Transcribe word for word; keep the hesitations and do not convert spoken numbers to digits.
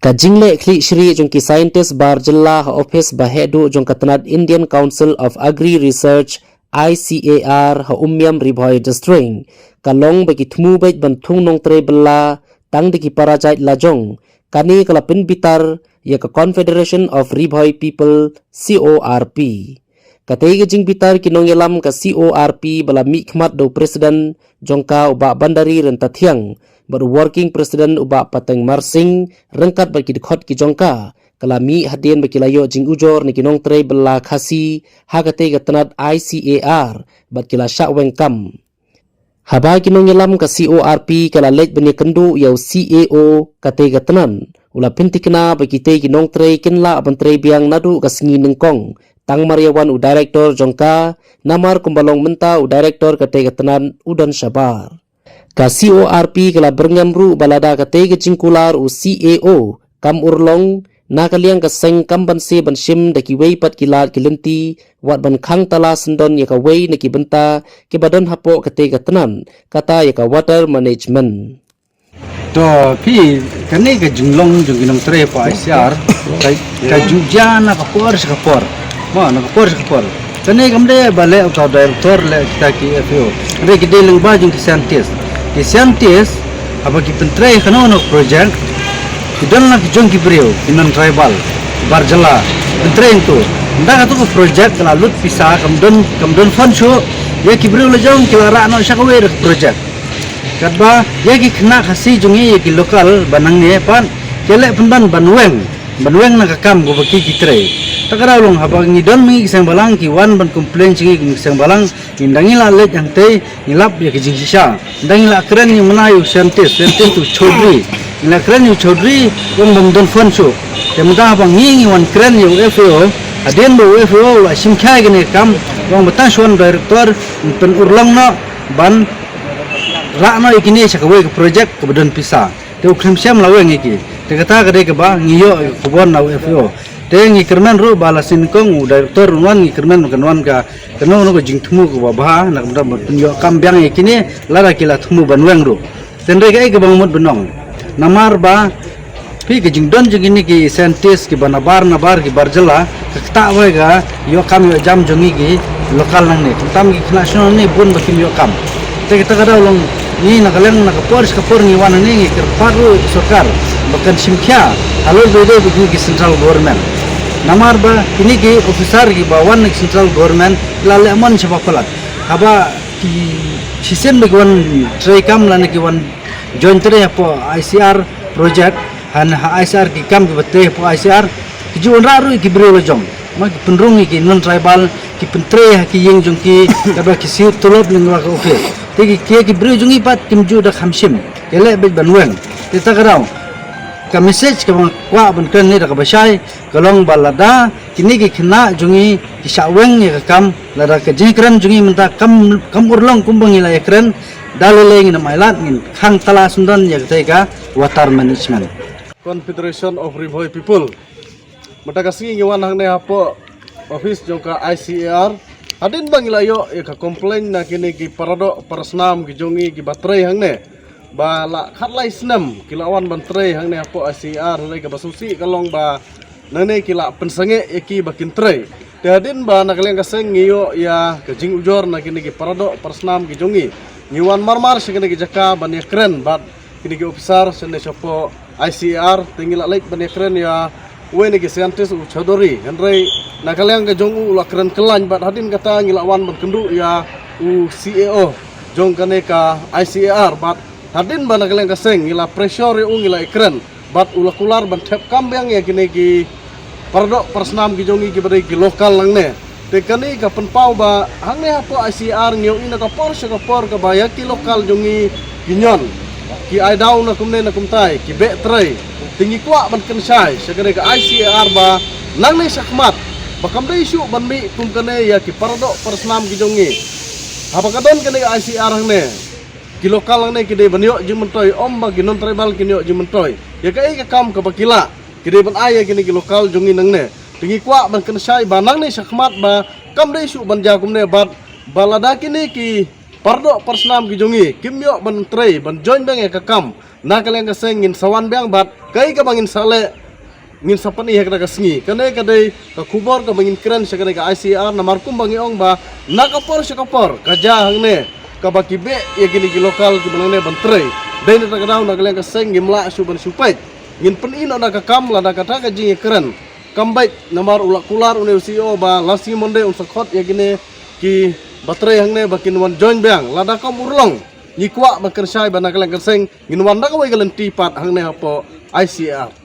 Ka jingleh khlieh shrieh jong ki scientist bar jylla ha office ba heh duh jong ka tnat Indian Council of Agri Research, I C A R, ha Umiam, Ri Bhoi District, ka long ba ki thmu beit ban thung nongtrei bylla tang da ki para jait lajong. Kane ka la pynbitar ïa ka Confederation of Ri Bhoi People, C O R P. Katei ka jingbitar ki nongïalam ka C O R P ba la mihkhmat da u president jong ka, u Bah Bandari Ryntathiang, bad u working president, u Bah Pateng Marsing, ryngkat bad ki dkhot ki jong ka, ka la mih hadien ba ki la ïoh jingujor na ki nongtrei bylla Khasi ha katei ka tnat I C A R, bad ki la shah weng kam. Haba ki nongïalam ka C O R P ka la leit ban ïakynduh ïa u C A O katei ka tnat, u la pynthikna ba kitei ki nongtrei kin lah ban trei biang naduh ka sngi nyngkong, tang mar ïa wan u director jong ka, namar kumba long mynta u director katei ka tnat u don shabar. Ka C O R P ka la byrngem ruh ba lada katei ka jingkular u C A O kam urlong, na ka liang ka seng kam banse ban shim da kiwei pat ki lad ki lynti, wat ban khang tala syndon ïa kawei na ki bynta kiba don hapoh katei ka tnat, kata ïa ka water management. To phi, kane ka jinglong jong ki nongtrei hapoh I C A R ka, ka ju jia na ka por sha ka por. Mo, na ka por sha ka por. Kane kam dei ba leh u ta director, leh kita ki F A O. Hynrei ki dei lyngba jong ki scientist. Ki scientist haba ki pyntrei kano kano project, ki don la ki jong ki briew, ki non tribal, bar jylla, pyntrei hangto. Ynda kato ka project ka la lut pisa, kam don, kam don fund shuh, ïa ki briew lajong ki la rah noh sha kawei de ka project. Katba ïa ki khynnah Khasi jong ngi, ïa ki local ba nangne pat, ki leh pynban ban weng, ban weng na ka kam kaba ki, ki trei. Ta ka daw long haba ngi don ma ngi ki seng balang, ki wan ban complain sha ngi kum ki seng balang, ngi, ynda ngi la leit hangtei, ngi lap ïa ka jingshisha. Ynda ngi la kren ïa u, mana, ïa u scientist, scientist u Chaudhary. Ngi la kren ïa u Chaudhary, u ong bym don fund shuh. Te mynta haba ngi, ngi wan kren ïa u F A O, hadien ba u F A O u la shim khia ïa kane ka kam, u ong ba tang shu wan director, yn pynurlong noh ban rah noh ïa kine sha kawei ka project kaba don pisa. Te u khlem shym la weng ïa ki. Te kata ka dei kaba ngi ïoh ïa ka khubor na u F A O. Te ngi kyrmen ruh ba la sien nyngkong u director un wan, ngi kyrmen ba kan wan ka, kano kano ka jingthmu kaba bha, na ka bynta ban pynïoh kam biang ïa kine, lada ki la thmu ban weng ruh. Te hynrei kaei kaba nga mut ban ong, namar ba phi, ka jingdon jong kine ki scientist kiba nabar nabar, ki bar jylla, ka ktah bha ïa ka ïoh kam ïoh jam jong ngi ki local nangne. Khamtam ki khynnah shnong nangne bun ba kim ïoh kam. Te kata ka daw long, ngi na ka liang na ka por sha ka por ngi wan hangne, ngi kyrpad ruh ïa ka sorkar ba kan shim khia halor ba ïadei bad kine ki central government. Namar ba kine ki officer kiba wan na ki central government ki la leh mon shaba palat. Haba ki shisien ba ki wan trei kam lane ki wan join trei hapoh I C R project, ha, ha I C R ki kam kiba trei hapoh I C R, ki ju wanrah ruh ïa ki briew lajong. Mo, ki pynrung ïa ki non tribal, ki pyntrei ha ki ïing jong ki, katba ki siew tulop lyngba ka office. Te ki, ki, ki briew jong ngi pat kim ju da kham shim, ki leh beit ban weng. Te ta ka daw, ka message kaba nga kwah ban kren ne da kaba shai, ka long ba lada kine ki khynnah jong ngi ki shah weng ïa ka kam, lada ka jingkren jong ngi mynta kam, kam urlong kumba ngi la ïakren, da lei lei ngin ym ailad, ngin khang tala syndon ïa katei ka water management. Confederation of Ri Bhoi People. Mynta ka sngi ngi wan hangne hapoh office jong ka I C A R. Hadien ba ngi la ïoh ïa ka complaint na kine ki paradoh parasnam ki jong ngi kiba trei hangne, ba la khatlai snem ki la wan ban trei hangne hapoh I C A R, hynrei kaba sngewsih ka long ba nangne ki la pynsangeh ïa ki ba kin trei. Te hadien ba na ka liang ka seng ngi ïoh ïa ka jingujor na kine ki paradoh parasnam ki jong ngi, ngi wan marmar sha kine ki jaka ban ïakren bad kine ki officer shane shapoh I C A R, te ngi la leit ban ïakren ïa uwei na ki scientist, u Chaudhary. Hynrei na ka liang ka jong u, u la kren khlaiñ, bad hadien kata ngi la wan ban kynduh ïa u C A O jong kane ka I C A R, bad hadien ba na ka liang ka seng ngi la pressure ïa u, ngi la ïakren, bad u la kular ban thep kam biang ïa kine ki paradoh parasnam ki jong ngi kiba dei ki local nangne. Te kane ka pynpaw ba hangne hapoh I C A R ngi ïohi na ka por sha ka por kaba ïa ki local jong ngi ki ñion, ki ai daw na kumne na kumtai, ki beh trei. Te ngi kwah ban kynshai sha kane ka I C A R ba nangne shakhmat ba kam dei shuh ban mih kum kane ïa ki paradoh parasnam ki jong ngi. Haba ka don kane ka I C A R hangne, ki local nangne ki dei ban ïoh jingmyntoi, ym ba ki non tribal kin ïoh jingmyntoi. Ïa kaei ka kam kaba ki lah, ki dei ban ai ïa kine ki local jong ngi nangne. Te ngi kwah ban kynshai ba nangne shakhmat ba kam dei shuh ban jia kumne, bad ba lada kine ki paradoh parasnam ki jong ngi kim ïoh ban trei, ban join biang ïa ka kam, Na ka liang ka seng ngin sa wan biang bad kaei kaba ngin sa leh, ngin sa pyni ha kata ka sngi. Kane ka dei ka khubor kaba ngin kren sha kane ka I C A R, namar kumba ngi ong ba na ka por sha ka por ka jia hangne kaba ki beh ïa kine ki local kiba nangne ban trei. Dei na kata ka daw na ka liang ka seng ngim lah shuh ban shu peit. Ngin pyni noh da ka kam lada kata ka jingïakren kam beit, namar u la kular une u C E O ba la sngi Monday un sa khot ïa kine kiba trei hangne ba kin wan join biang. Lada kam urlong, ngi kwah ba kren shai ba na ka liang ka seng ngin wan da kawei ka lynti pat hangne hapoh I C A R.